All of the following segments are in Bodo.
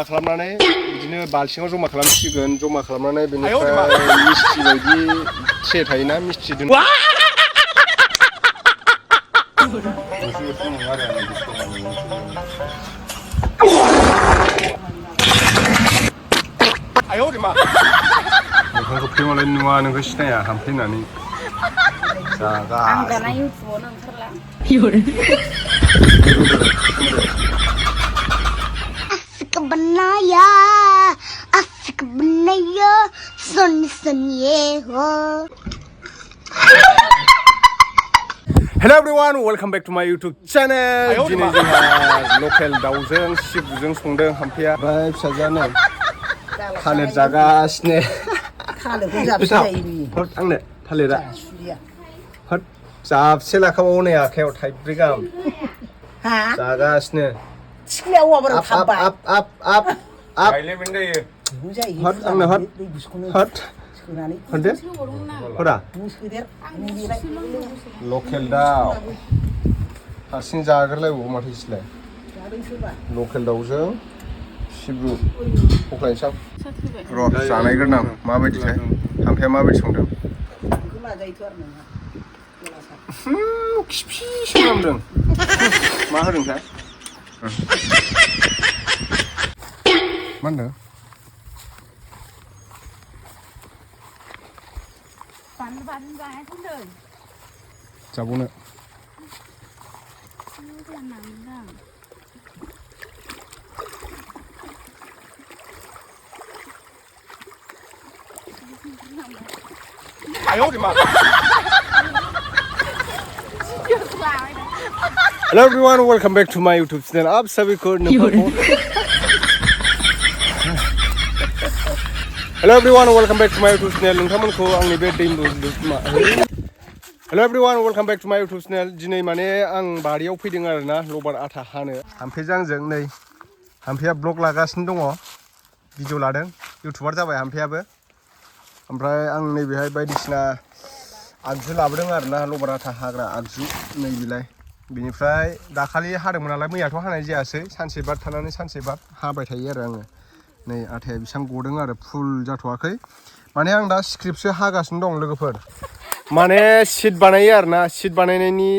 खालामनानै बिदिनो बाल्थिङाव जमा खालामसिगोन जमा खालामनानै बेनिफ्राय मिस्थि बायदि ट्रे थायोना मिस्थि दोन नोंखौ फैमालाय नुवा नोंखौ सिनाया हामफैनानै जागा आं दाना इउटुबावनो ओंखारला Asik benaya Sunny ho. Hello everyone, welcome back to my YouTube channel. दिनै जोंहा लकेल दाउजों सिब्रुजों संदों हामफैया ओमफ्राय फिसाजोआनो थालिर जागासिनो थालिरखौ जाबसे जायो बियो हर आंनो थालिरा हर जाबसे लाखाबावो नै आखायाव थाइब्रै गाहाम हा जागासिनो सिख्लाया औवाबाराव थाबबाय आप गायले बेनदायो हर आंनो हर हर सोनानै हरदो हरा सोदेर लकेल दाउ हारसिं जाग्रलायबावो माथो इसेलाय लकेल दाउजों सिब्रु हख्लायनोसै आं र' जानायग्रोनां माबायदिथाय हामफैया माबायदि संदों खिफिसो खालामदों मा होदोंथाय मा होनदों जाबावनो Hello everyone, welcome back to my YouTube channel. आप सभी को Hello everyone, welcome back to my YouTube channel. नोंथांमोनखौ आंनि बे Hello everyone, welcome back to my YouTube channel. दिनै माने आं बारियाव फैदों आरोना लबार आथा हानो हामफैजों आंजों नै हामफैया ब्लग लागासिनो दङ भिडिअ लादों इउटुबार जाबाय हामफैयाबो ओमफ्राय आं नैबेहाय बायदिसिना आगजु लाबोदों आरोना लबार आथा हाग्रा आगजु नै बिलाय बिनिफ्राय दाखालि हादोंमोन नालाय मैयाथ' हानाय जायासै सानसे बाद थानानै सानसे बाद हाबाय थायो आरो आङो नै आथाया बेसेबां गदों आरो फुल जाथ'वाखै माने आं दा स्क्रिप्टसो हागासिनो दं लोगोफोर माने सिट बानायो आरोना सिट बानायनायनि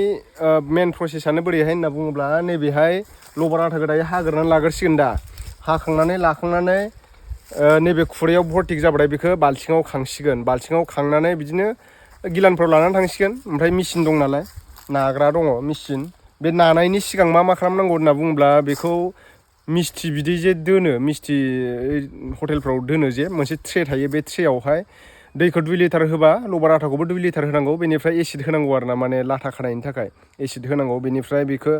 मेन प्रसेसआनो बोरैहाय होनना बुङोब्ला नैबेहाय लबार आथाखौ दायो हाग्रोनानै लाग्रोसिगोन दा हाखांनानै लाखांनानै नैबे खुरैयाव भर्टिक जाबाथाय बेखौ बाल्थिङाव खांसिगोन बाल्थिङाव खांनानै बिदिनो गिलानफ्राव लानानै थांसिगोन ओमफ्राय मेचिन दं नालाय नाग्रा दङ मेचिन बे नानायनि सिगां मा खालामनांगौ होनना बुङोब्ला बेखौ मिस्थि बिदै जे दोनो मिस्थि हटेलफ्राव दोनो जे मोनसे ट्रे थायो बे ट्रेयावहाय दैखौ 2 लिटार होबा लबार आथाखौबो 2 लिटार होनांगौ बेनिफ्राय एसिड होनांगौ आरो ना माने लाथा खानायनि थाखाय एसिड होनांगौ बेनिफ्राय बेखौ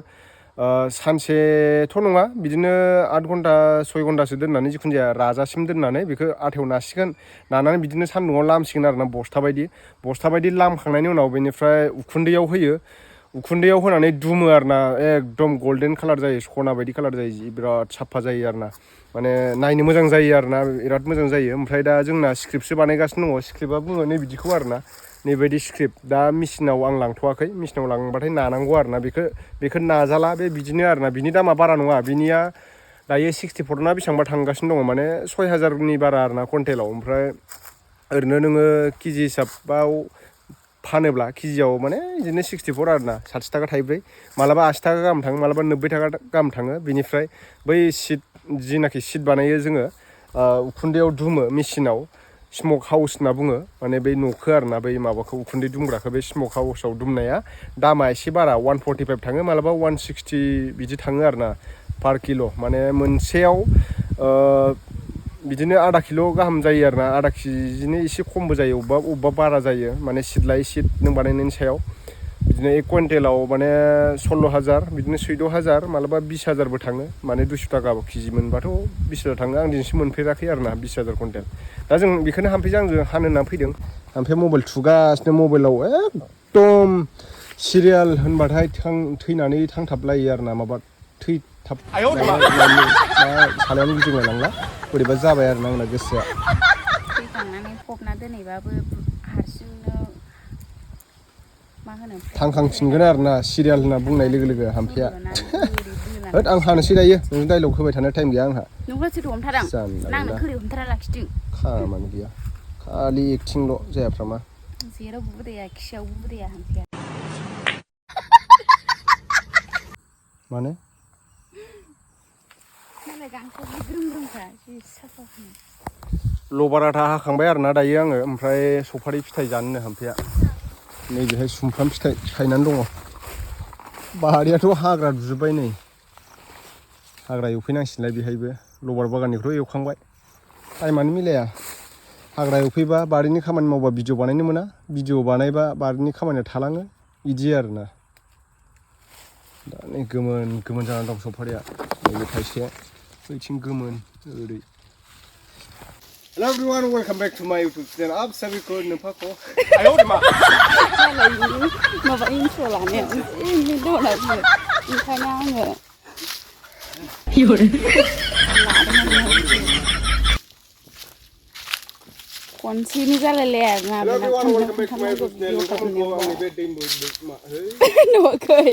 सानसेथ' नङा बिदिनो 8 घन्टा 6 घन्टासो दोननानै जिखुनु जाया राजासिम दोननानै बेखौ आथायाव नासिगोन नानानै बिदिनो सान्दुङाव लामसिगोन आरो ना बस्ता बायदि लामखांनायनि उनाव बेनिफ्राय उखुन्दैयाव होयो उखुन्दैयाव होनानै दुमो आरो ना एकदम गल्डेन कालार जायो सना बायदि कालार जायो बिराद साफा जायो आरो ना माने नायनो मोजां जायो आरो ना बिराद मोजां जायो ओमफ्राय दा जोंना स्क्रिप्टसो बानायगासिनो दङ स्क्रिप्टआ बुङो नै बिदिखौ आरो ना नैबायदि स्क्रिप्ट दा मेचिनाव आं लांथ'वाखै मेचिनाव लांबाथाय नानांगौ आरो ना बेखौ नाजाला बिदिनो आरो ना बिनि दामा बारा नङा बिनिया दायो 64 ना बेसेबांबा थांगासिनो दङ माने 6000नि बारा आरो ना कुइन्टेलाव ओमफ्राय ओरैनो नोङो केजि हिसाबाव फानोब्ला केजियाव माने बिदिनो 64 आरो ना 60 थाखा थाइब्रै मालाबा 80 थाखा गाहाम थाङो मालाबा 90 थाखा गाहाम थाङो बेनिफ्राय बै सिट जिनाखि सिट बानायो जोङो उखुन्दैयाव दुमो मेचिनाव स्मक हाउस होनना बुङो माने बै न'खौ आरो ना बै माबाखौ उखुन्दै दुमग्राखौ बे स्मक हाउसाव दुमनाया दामा एसे बारा 145 थाङो मालाबा 160 बिदि थाङो आरो ना पार किल' माने मोनसेयाव बिदिनो आधा किल' गाहाम जायो आरो ना आधा केजिनि एसे खमबो जायो अबेबा बारा जायो माने सिट लायै सिट नों बानायनायनि सायाव बिदिनो 1 कुइन्टेलाव माने 16,000 बिदिनो 14,000 मालाबा 20,000बो थाङो माने 200 थाखा केजि मोनबाथ' 20,000 थाङो आं दिनैसिम मोनफेराखै आरो ना 20,000 कुइन्टेल दा जों बेखौनो हामफैजों आंजों हानो होननानै फैदों हामफैया मबाइल थुगासिनो मबाइलाव एकदम सिरियाल होनबाथाय थैनानै थांथाबलायो आरो ना माबा सालायानो गिदिंलाय लांला बोरैबा जाबाय आरो ना आंना गोसोआ फैखांनानै फबना दोनैबाबो हारसिंनो मा होनो थांखांफिनगोन आरो ना सिरियाल होनना बुंनाय लोगो लोगो हामफैया होद आं हानोसै दायो नों डाइलग होबाय थानो टाइम गैया आंहा नोंखौ सोर हमथादों नांनो खोरि हमथारा लाखिदों खामानि गैया खालि एक्टिंल' जायाफ्रा मा जेरावबो बुदैया खियावबो बुदैया हांसैया माने मालाय गांसो ग्रोम ग्रोमखा जि साफा लबार आथा हाखांबाय आरोना दायो आङो ओमफ्राय सफारि फिथाइ जानोनो हामफैया नैबेहाय सुमफ्राम फिथाइ थायनानै दङ बारियाथ' हाग्रा दुजोब्बाय नै हाग्रा एवफैनांसिगोनलाय बेहायबो लबार बागाननिखौथ' एवखांबाय टाइमानो मिलाया हाग्रा एवफैबा बारिनि खामानि मावबा भिडिअ बानायनो मोना भिडिअ बानायबा बारिनि खामानिया थालाङो बिदि आरोना दा नै गोमोन गोमोन जानानै दं सफारिया नैबे थाइसे बैथिं गोमोन ओरै Hello everyone, welcome back to my YouTube channel. आप सभी को नफा को आयो रे मा माबा इन्ट्र लानाया इनि दंना बियो ओंखायनो आङो खनसेनो जालायलाया आरोना Hello everyone, welcome back to my YouTube channel. नोंथांमोनखौ आंनि बे दैमु मा नुवाखै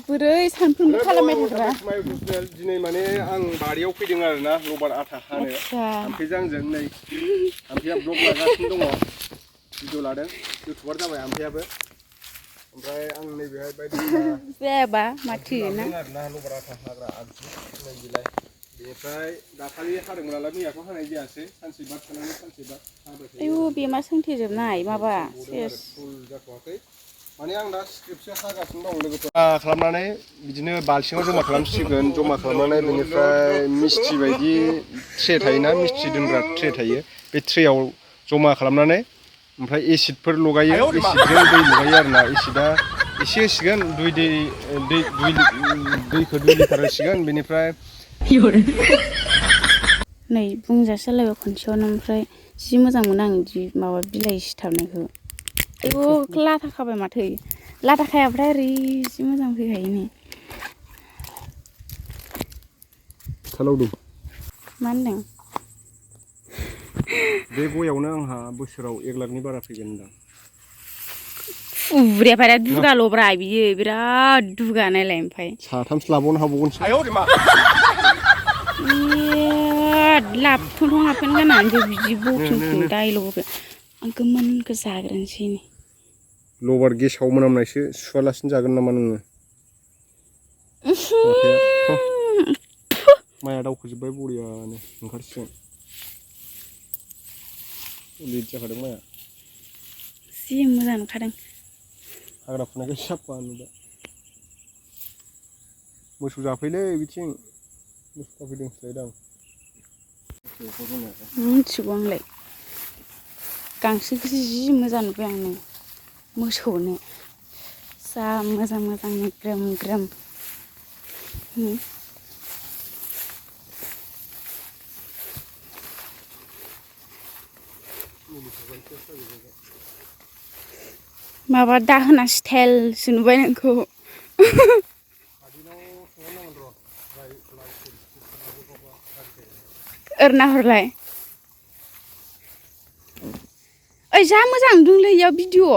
बोरै सानफ्रोमबो खालामबाय थाग्रा दिनै माने आं बारियाव फैदों आरोना लबार आथा हानो आमफेजों आंजों नै आमफेया ब्लग लागासिनो दङ भिडिअ लादों इउटुबार जाबाय आमफेयाबो ओमफ्राय आं नैबेहाय बायदिसिना जायाबा माथो ना आरोना लबार आथा हाग्रा आगजु नै बिलाय बेनिफ्राय दाखालि हादोंमोन नालाय मैयाथ' हानाय जायासै सानसे बाद थानानै सानसे बाद हाबाय थायो आयु बेमा सोंथेजोबनाय माबा सेस फुल जाथ'वाखै माने आं दा स्क्रिप्टसो हागासिनो दं लोगोफोर खालामनानै बिदिनो बाल्थिङाव जमा खालामसिगोन जमा खालामनानै बेनिफ्राय मिस्थि बायदि ट्रे थायोना मिस्थि दोनग्रा ट्रे थायो बे ट्रेयाव जमा खालामनानै ओमफ्राय एसिडफोर लगायो एसिडजों दै लगायो आरोना एसिडा एसे होसिगोन दैखौ 2 लिटार होसिगोन बेनिफ्राय नै बुंजासोलायबाय खनसेयावनो ओमफ्राय जि मोजां मोनो आं बिदि माबा बिलाइ सिथाबनायखौ आयौ लाथा खाबाय माथो लाथा खायाब्रा ओरै जि मोजां फैखायो नै खालावदों मा होनदों बे गयावनो आंहा बोसोराव 1 लाखनि बारा फैगोन होनदां उब्रेफारा दुगाल'ब्रा बियो बिराद दुगा नायलाय ओमफ्राय साथामसो लाबावनो हाबावगोनसो लाबथ'थ' हाबफेन गाननानैसो बिदि बकिं डाइलग आं गोमोनखौ जाग्रोनोसै नै लबार गेसाव मोनामनायसो सुवालासिनो जागोन नामा नोङो माइया दावखोजोब्बाय बरियानो ओंखारसिगोन लिट जाखादों माइया जि मोजां नुखादों हाग्रा फुनायखौ साफा नुबाय मोसौ जाफैलै बिथिं मोसौ जाफैदोंसोलाय दां मिथिगौ आंलाय गांसोखौसो जि मोजां नुबाय आं नै मोसौनो जा मोजां मोजांनो ग्रोम ग्रोम माबा दाहोना स्टाइलसो नुबाय नोंखौ ओरना हरलाय ओइ जा मोजां नुदोंलै इयाव भिडिअ